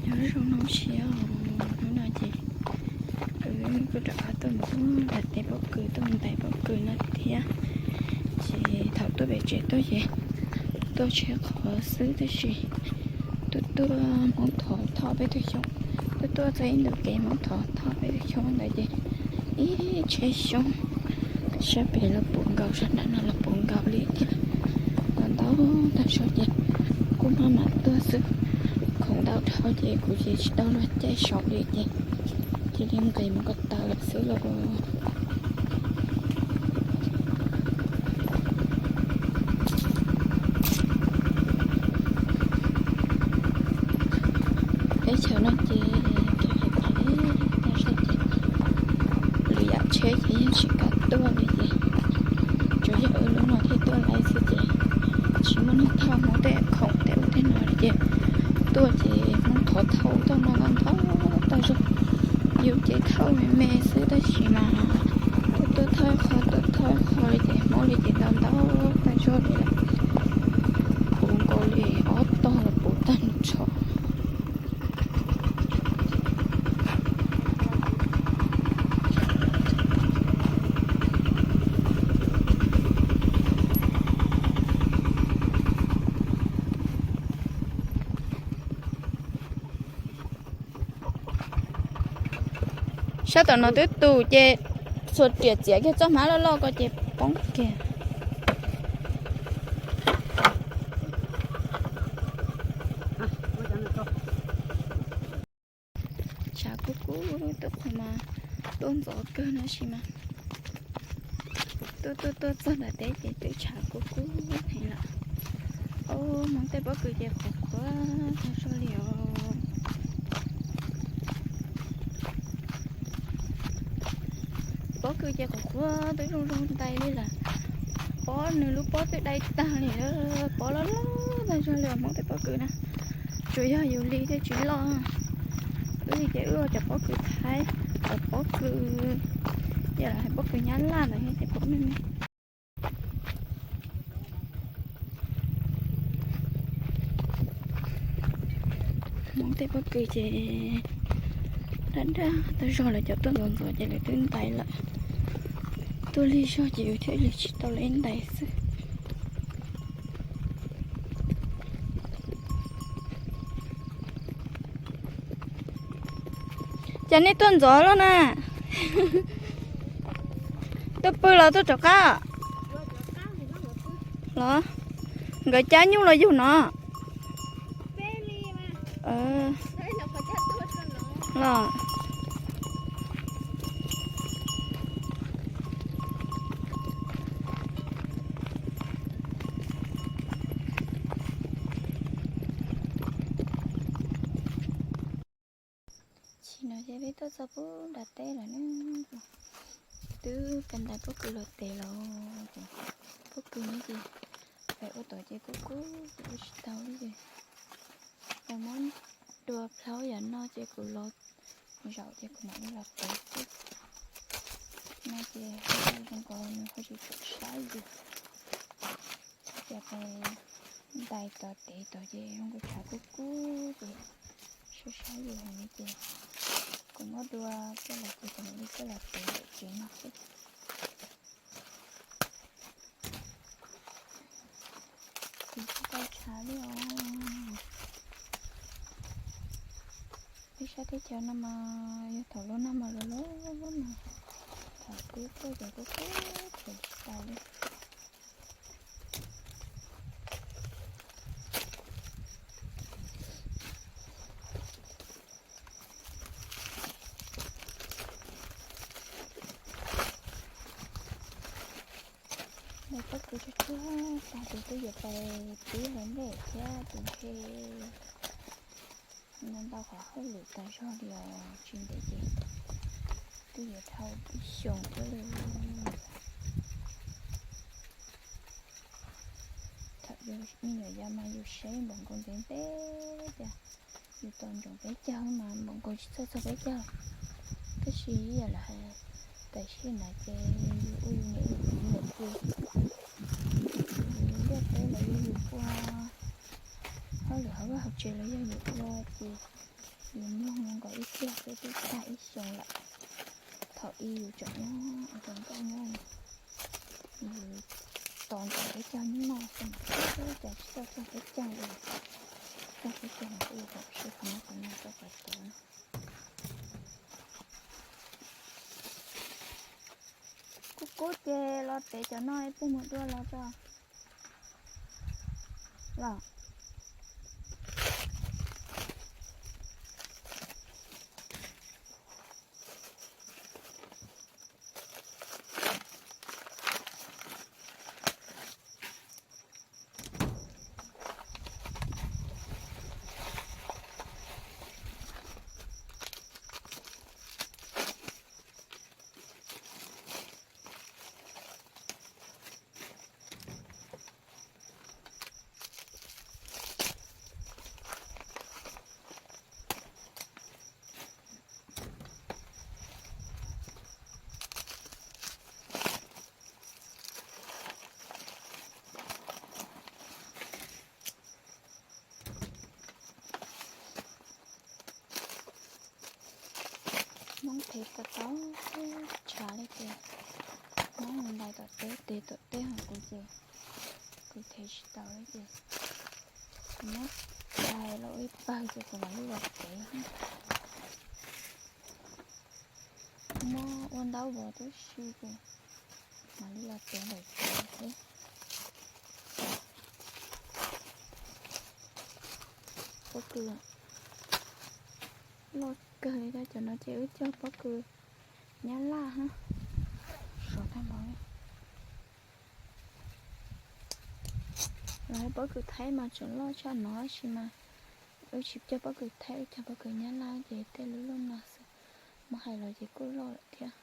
Nyob zoo hnub tshiab, hnub no ces kuv kuj rov qab tuaj mus da teb pob kws, tuaj mus ntais pob kws no thiab. Ces thaum tuaj pem tsev tuaj ces tuaj tsheb qhov xwb tab sis tuaj tuaj Hmoob thov thoj peb tug xyoob, tuaj tuaj txog ib ntu kev Hmoob thov thoj peb tug xyoob ntawd ces ib tsheb xyoob sab pem los puv nkaus, sab nram no los puv nkaus li thiab. Ntau ntau tag zog ces kuj maj mam tuaj xwb, khoom ntau dhau ces kuv ces tsis tau luag caij saum li ces cia li nqis mus ko taw lawm xwb los. Teb chaws no ces kev qias qias tag zog ces lwm yam tsheb ces yeej tsis kam tuaj li ces tsuas yog wb lub no thiaj tuaj laiv xwb ces tsis muaj neeg thauj Hmoob tej khoom tej ub tej no li ces tuaj ces Hmoob thov thauj tuaj no ntau ntau tag zog. Yus ces thauj me me xwb tab sis mas tuaj tuaj thauj qho tuaj thauj qho li ces Hmoob li ces ntau ntau tag zog li lawm. Puv nkaus li ob tog los puv tag nrho. Sab tom no twb tus ces txhua riam txiav kiag txoj hmab loj loj ko ces poob kiag. Tshav kub kub, tuaj qhov mas tuaj ntxov kawg no sis mas tuaj tuaj tuaj txog nram teb ces twb tshav kub kub heev lawm. Au, Hmoob tej pob kws ces qhuav qhuav tag zog li os. Pob kws ces qhuav qhuav twb zoo zoo ntais li lawm. Pob nws lub pob twb dai tag li, pob loj loj tag zog li os Hmoob tej pob kws na. Tsuas yog yus li thiaj tsis loj. Wb li ces wb ua cov pob kws Thaib, cov pob kws, yam li pob kws Nyab Laj ntawd ces pob me me. Hmoob tej pob kws ces daj daj tag zog, lawv cov tuaj ntxov ntxov ces lawv twb ntais lawm. Tuaj lig zog ces yus thiaj li tsis tau lawv ib ntais xwb. Cas nej tuaj ntxov loj na? Tuaj pw los tuaj rov qab los? Nkawd cab nyuj los yug no? Los. Chim no ces peb tuaj txog pub nram teb lawm ne. Twb ka ntais pob kws los tes los ces pob kws no ces pem ua tom ces kub kub ces ua tsis tau li ces tau muab dua plhaub yam no ces kuv los zaum ces kuv mam li los tes xwb. No ces zoo nkaus nws ho tsis tshua saib yus. Ces pais ntais tod tes tod ces zoo nkaus tshav kub kub ces saib saib yus heev li ces kuv muab dua coj los ces kuv mam li coj los tes ntawm tsev no xwb. Tes tsis tau tshav li os. Peb sab teb chaws no mas yog thaum lub nag mas lub lub mas thaum twb tuaj ces kuj kub kub tsis tau li. Ntais pob kws tsuag tsuag tag ces twb yuav pais pib hlais nplej thiab tus ntshe no ntau qhov hauj lwm tas zog li os, tsis ntev ces twb yuav dhau ib xyoos thiab li. Thaum yus me nyuam yaus mas yus saib npaum nkaus ntev ntev cas yus tos ntsoov peb caug mas npaum nkaus tsis txawj txog peb caug. Tab sis ib yam li hais tam sim no ces yus ua yus niam yus txiv lawm ces yus liaj teb los yog yus ua hauj lwm hauv vaj hauv tsev los yog yus ua ces Twb tag ib xyoos lawm, thaum ub yus tseem nyob hauv zos nkauj nyob, yus tos ntawm peb caug noj xwb mas, cas tsis tau txog peb caug li. Txog peb caug mas kuj yuav kom sib qhov no qhov no tau kom tuav no. Kub kub ces los tev cov no puag mus dua los tso los. Hmoob thev tau tau tshav li ces hmoob mus ntais tom teb, tes tom teb hos kuv ces kuv thev tsis tau li ces kuv muab tais los ua ib pawg ces kuv mam li los tev. Muab ua ntaub vov tib si ces mam li los tev ntawm tsev xwb. Pob kws loj kawg li, cov no ces wb cog pob kws Nyab Laj hab. Sov tag npaum li. Lawv pob kws Thaib mas tseem loj tshaj no tab sis mas wb tsis cog pob kws Thaib, wb cog pob kws Nyab Laj ces tej lub loj no xwb, muab hais los ces kuj loj lawm thiab.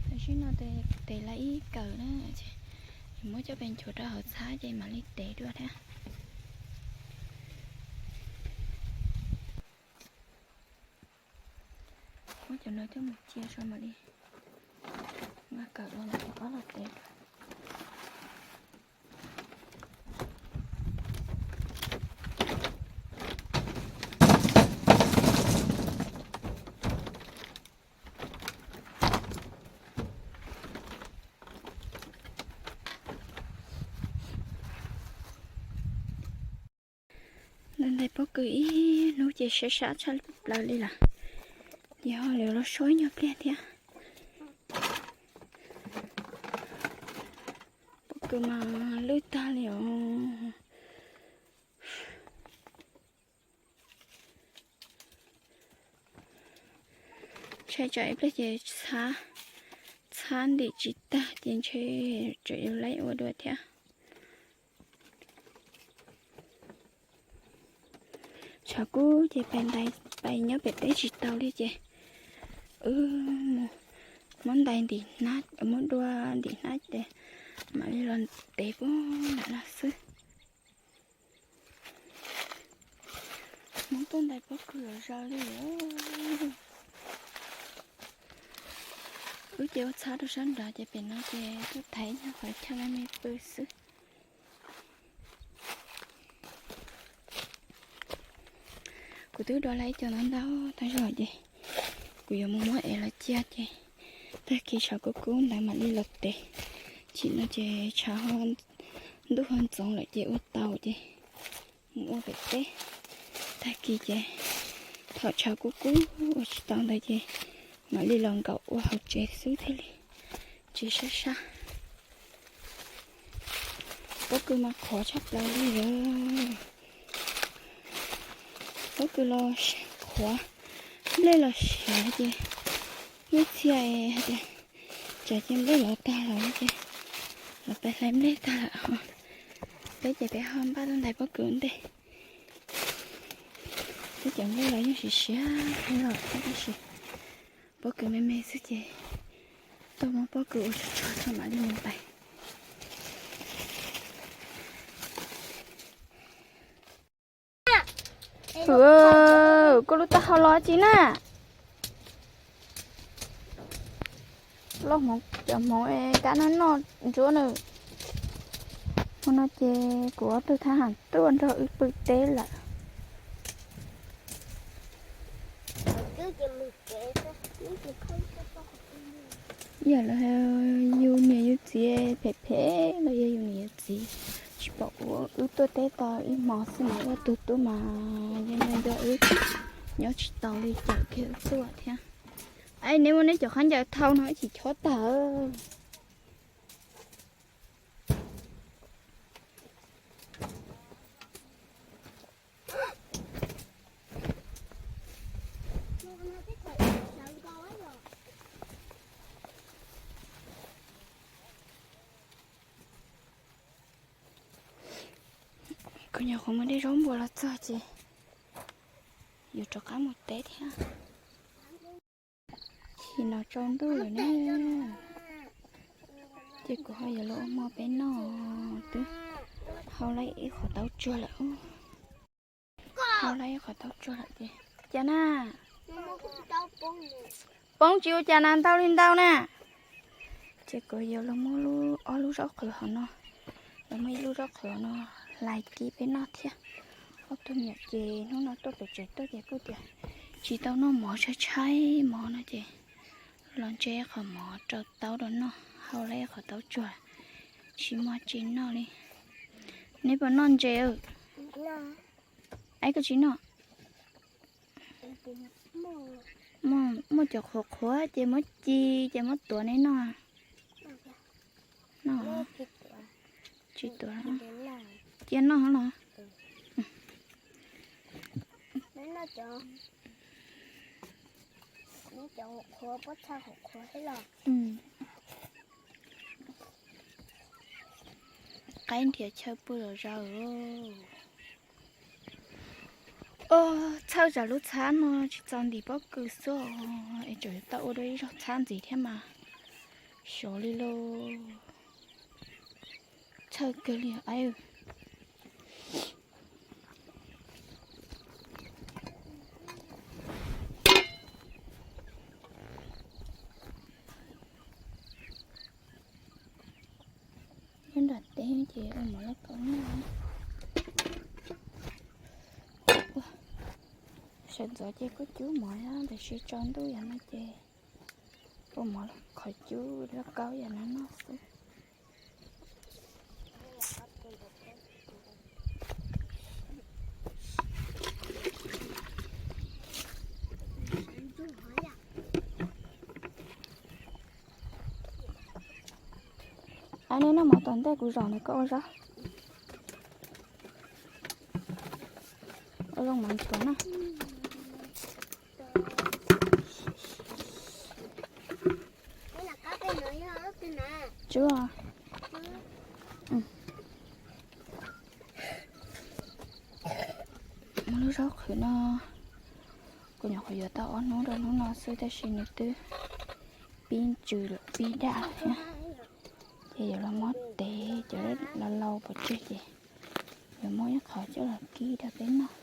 Tam sim no tes tev lawm ib kawm na, muab coj pes nchuav rau hauv txhab ces mam li tev dua thiab. Muab cov no coj mus cia so mam li nqa kawm los mam rov qab los tev dua. Ntais pob kws ib hnub ces sab sab tshaj plaws li lawm, ces ho lawv los so ib nyuag pliag thiab. Pob kws mas lwj tag li os. Ntshai tsam ib pliag ces txhab ntim tsis tag ces ntshe tseem yuav laib ua dua thiab. Tshav kub ces pais ntais, pais nyob pem teb tsis tau li ces wb mus muab ntais ntim hnab, muab dua ntim hnab ces mam li los tev puag nram no xwb. Hmoob tuaj ntais pob kws los zaws li. Wb ces ua txhab rau sab nrad ces pem no ces tuaj thaiv ib nyuag qhov chaw me me pw xwb. Kuv twb dua lawm ib co ntau ntau tag zog ces kuv yuav mus muab ev los cia ces tag kis tshav kub kub ntawd mam li los tev. Tsim no ces tshav ntuj ho ntxoov lawm ces ua tau ces mus ua pem teb. Tag kis ces thaum tshav kub kub ua tsis tau ntawd ces mam li los nkaum ua hauv tsev xwb thiaj li tsis sab sab. Pob kws mas qhuav tshaj plaws li lawm. Pob kws los qhuav, nplej los siav ces muaj txhia es hais tias tsam ces nplej lov tag lawm ces Los peb hlais nplej tag lawm, peb ces peb ho npaj tuaj ntais pob kws ua ntej. Peb cov nplej los yeej siav siav los thiab tab sis pob kws me me xwb ces tuaj muab pob kws ua tsawg tsawg tso mam li mus ntais. Koj lub taub hau los tsis na? Loj hmoov cov hmoov es kab noj noj ntsuab na. Hmo no ces kuv ob tug thab ham tuaj nrog wb pw teb lawm. Yog lawv yus niam yus txiv phem phem los yog yus niam yus txiv tsis pom ua wb tuaj teb tau ib hmo xwb mas ua tug tub mas yeej nco wb nyob tsis tau li, cawm kiag wb tuaj thiab. Ai, neb muab neb cov khaub ncaws thau no ib chim chob tag. Kuv nyuam qhuav mus de zaub npua los txog ces yuav rov qab mus teb thiab. Chim no tsaus ntuj lawm ne, ces kuv ho yuav los ua hmo peb noj. Twb hau lawm ib qhov taub tsuag lawm. Hau lawm ib qhov taub tsuag lawm ces cas na, poob tsis ua cas na, ntau li ntau na. Ces kuv yuav los muab ob lub zaub qhwv hauv no, los muab ib lub zaub qhwv hauv no hlais kib peb noj thiab. Ob tug niam ces hnub no tuaj pem tsev tuaj ces kuj tias tsis tau noj mov, tshaib tshaib mov no ces los ntse qhov mov rau taub rau noj, hau lawm ib qhov taub tsuag, tsis muaj tsi noj li. Neb puas noj ntses? Aib, koj tsis noj? Muaj cov qhuav qhuav ces muab ci ces muab tuav neb noj. Noj, tsis tuav, cia noj los. Qaib nrhiav chaw pw zom zaws. Txhawj tsam lub txhab no tsis txaus ntim pob kws xwb es tseem yuav tau ua dua ib zaug txhab ntxiv thiab mas xyov li lauj. Txhawj kawg li aib. Nyob nram teb ces ua mov lauj kaub noj. Sawv ntxov ces kuj cub mov, tab sis tsaus ntuj yam no ces ua mov qhov cub lauj kaub yam no noj xwb. Aib, neb noj mov tom ntej kuv zom ntawm koj ua zaub. Ua zoo mov ntxuav na. Tsw. Muab lub zaub qhwv no, kuv nyuam qhuav yuav tau ob hnub rau hnub no xwb tab sis nws twb pib ntsws lawm, pib daj lawm thiab. Ces yuav los muab tev cov laus laus pov tseg ces yuav muab ib qho coj los kib rau peb noj.